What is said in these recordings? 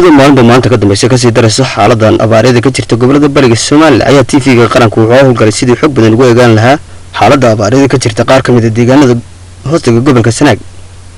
Iyadoo maalinba maanta ka dambaysa kasii daraysa xaaladan abaareeda ka jirta gobolada bariga Somalilan, ayaa TV-ga qaranku wuxuu howlgalay sidii xog badan ugu eegaan lahaa xaaladda abaareeda ka jirta qaar ka mid a deegaanada hoostaga gobolka Sanaag,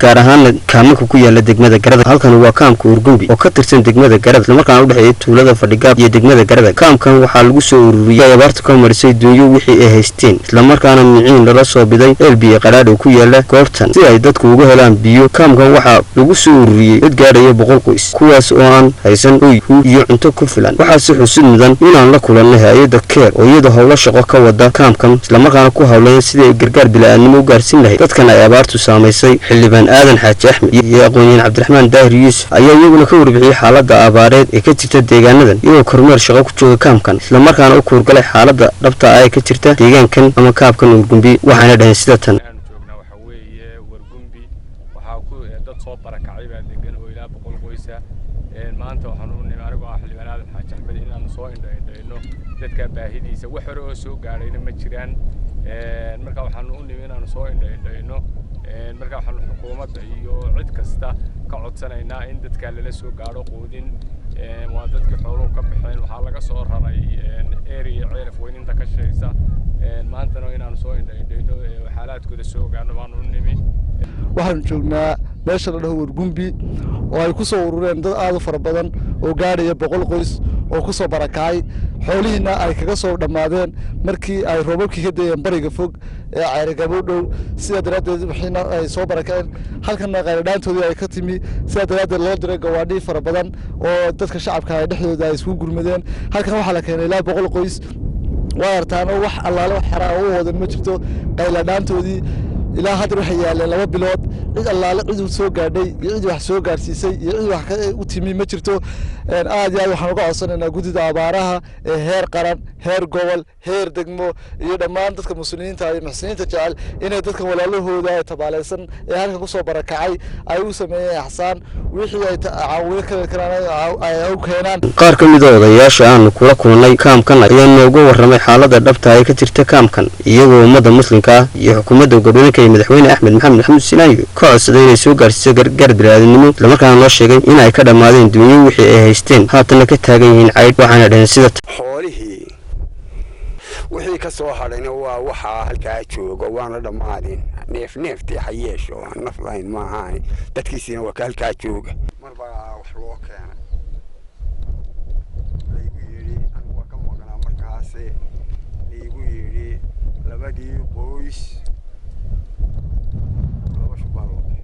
gaar ahaana kaamanka ku yaala degmada Garada. Halkan waa kaamka Urgumbi oo ka tirsan degmada Garada, islamarkaana udhexeeya tuulada Fadhigaab iyo degmada Garada. Kaamkan waxaa lagu soo ururiyey abaarta ka marisay duunyo wixii ay haysteen, islamarkaana miciin lala soo biday eel biyo qadhaadh ku yaala goobtan si ay dadku uga helaan biyo. Kaamkan waxaa lagu soo ururiyey dad gaadhaya 100 qoys, kuwaas oo aan haysan hoy, hu iyo cunto ku filan. Waxaase xusid mudan inaan la kulannay hay-adda CARE oo iyada howlo shaqo ka wada kaamkan, islamarkaana ku howlayan sidii ay gargaar bila'aadnimo u gaarsiin lahayd dadkan ay abaartu saamaysay. Xildhibaan Aadan Xaaji Axmed iyo aqoon-yahan Cabdiraxmaan Daahir Yuusuf ayaa iyaguna ka warbixiyey xaaladda abaareed ee ka jirta deegaanadan, iyagoo kormeer shaqo ku jooga kaamkan, islamarkaana u kuurgalay xaaladda dhabta ah ee ka jirta deegaankan ama kaabkan Urgumbi. Waxaana dhaheen sida tan: Aanu joognaa waxa weeye Wargumbi. Waxaa ku dad soo barakacay baa degan oo ilaa 100 qoysa. Maanta waxaan u nimi, anigoo ah xildhibaan Aadan Xaaji Axmed, inaanu soo indho indhayno dadka baahidiisa. Wax hore oo soo gaadhayna ma jiraan. Marka waxaanu u nimi inaanu soo indho indhayno. Marka waxaanu xukuumadda iyo cid kasta ka codsanaynaa in dadka lala soo gaadho quudin. Waa dadkii xooluhu ka baxeen. Waxaa laga soo raray area Ceelaf Weyninta ka shaysa. Maantana inaanu soo indho indhayno, xaalaadkooda soo ogaano baanu u nimi. Waxaanu joognaa meesha la dhaho Wargumbi oo ay ku soo urureen dad aad u fara badan oo gaadhaya 100 qoys oo ku soo barakacay, xoolihiina ay kaga soo dhammaadeen markii ay roobabkii ka dayeen bariga fog ee Ceerigabo dhow. Sidaa daraaddeed wixiina ay soo barakaceen, halkana qayladhaantoodii ay ka timi. Sidaa daraaddeed loo diray gawaadhii fara badan oo dadka shacabka ay dhexdooda ay isku gurmadeen. Halkan waxaa la keenay ilaa 100 qoys. Waa artaano, wax allaale wax xaraa oo u wadan ma jirto. Qayladhaantoodii ilaa hadda waxay yaaleen 2 bilood. Cid allaale cid u soo gaadhay iyo cid wax soo gaadhsiisay iyo cid wax u timi ma jirto. Aad iyo aad waxaan uga codsanaynaa guddida abaaraha ee heer qaran, heer gobol, heer degmo iyo dhammaan dadka muslimiinta iyo muxsiniinta jecel inay dadkan walaalahooda ee tabaaleysan ee halkan kusoo barakacay ay u sameeyeen ixsaan, wixii ay caawino kari karaan ay u keenaan. Qaar ka mid a odayaasha aanu kula kulannay kaamkan ayaa nooga warramay xaaladda dhabta ee ka jirta kaamkan, iyagoo ummadda muslimka ah iyo xukuumadda gobolka iyo madaxweyne Axmed Maxamed Maxamuud Sinaayo ka codsaday inay soo gaarsiiso gargaar bini'aadanimo, islamarkaana noo sheegay in ay ka dhammaadeen duunyo wixii ay haysteen, haatanna ka taagan yihiin caydh. Waxaana dhaheen sida: Xoolihii wixii ka soo hadhayna waa waxaa halkaa jooga, waana dhammaadeen. Neef neeftii xayeesho aan naf lahayn maahaani, dadkiisiina waa ka halkaa jooga. Mar baa wax loo keenay, laygu yidhi, anigu waa ka maqnaa markaase, laygu yidhi labadii qoys laba shubaa loo keenay.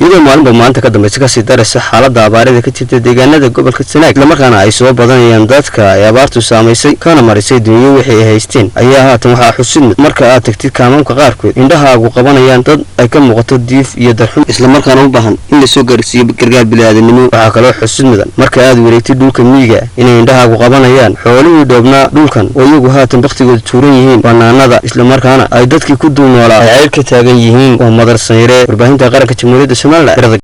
Iyadoo maalinba maalinta ka dambaysa kasii daraysa xaaladda abaarida ka jirta deegaanada gobolka Sanaag, islamarkaana ay soo badanayaan dadka ay abaartu saamaysay kana marisay dunyo wixii ay haysteen, ayaa haatan waxaa xusid mid marka aad tagtid kaamamka qaarkood indhahaagu qabanayaan dad ay ka muuqato diif iyo darxum, islamarkaana u baahan in lasoo gaarsiiyo gargaar bini'aadanimo. Waxaa kaloo xusid mudan marka aad wareegtid dhulka miyiga inay indhahaagu qabanayaan xoolihii dhoobnaa dhulkan oo iyagu haatan bakhtigooda tuuran yihiin banaanada, islamarkaana ay dadkii ku dul noolaa ay ceyr ka taagan yihiin. Waa Madar Sanyare, warbaahinta qaranka Jamhuuriyadda Somalilan.